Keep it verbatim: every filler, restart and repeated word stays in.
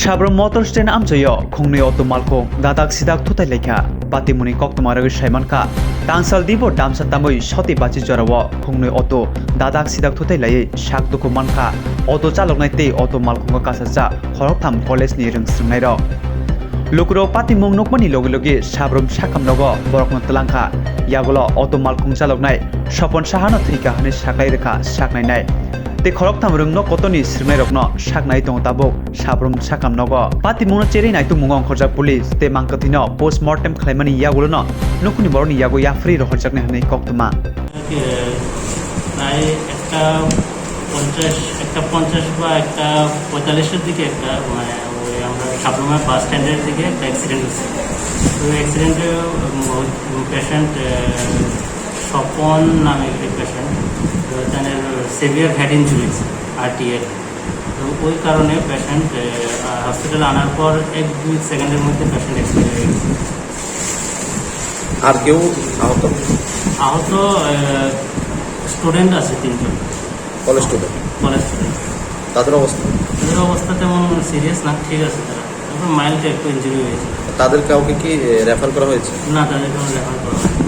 Sabrum motor stand amchaio khungnwi auto malkhung dadak sidak thutai laikha. Patimungni koktwma rwgwi saimankha, tangsal dibo damsa tamwi soti bachi jorao khungnwi auto dadak sidak thutai laiwi sak dukhu mankha auto chaloknai tei auto malkhungo kasajak khoroktham college ni rwng srwngnairok. Lukurok patimung nukmani logi logi Sabrum sakam nogo borokno twlangkha. Yagulo auto malkhung chaloknai Sopon Sahano thwikha hwnwi saklai rwkha saknainai. Tei khoroktham rwngno kotorni srwngnairokno saknai tongo tabuk Sabrum sakam nogo. Patimungno cherwi naitungmungo ongkhorjak police tei mangkwthwino post mortem khlaimani yagulono nukhungni borokni yago yapharwi rohorjaknai hwnwi koktwma. প্রায় একটা পঞ্চাশ, একটা পঞ্চাশ বা একটা পঁয়তাল্লিশের দিকে একটা, মানে, ওই আমরা সাবরুমের বাস স্ট্যান্ডের দিকে একটা অ্যাক্সিডেন্ট হয়েছে। তো অ্যাক্সিডেন্টে পেশেন্ট স্বপন নামে একটি পেশেন্ট, তো তার সিভিয়ার হেড ইঞ্জুরিজ আর টি এর। তো ওই কারণে পেশেন্ট হসপিটালে আনার পর এক দুই সেকেন্ডের মধ্যে পেশেন্ট এক্সপায়ার হয়ে গেছে। আর কেউ আহত? আহত স্টুডেন্ট আছে তিনজন। College student? College student. তাদের অবস্থা? তাদের অবস্থা তেমন সিরিয়াস না, ঠিক আছে তারা। তারপর মাইল্ড একটু ইঞ্জুরি হয়েছে। তাদের কাউকে কি রেফার করা হয়েছে? না, তাদের কোনো রেফার করা হয়নি।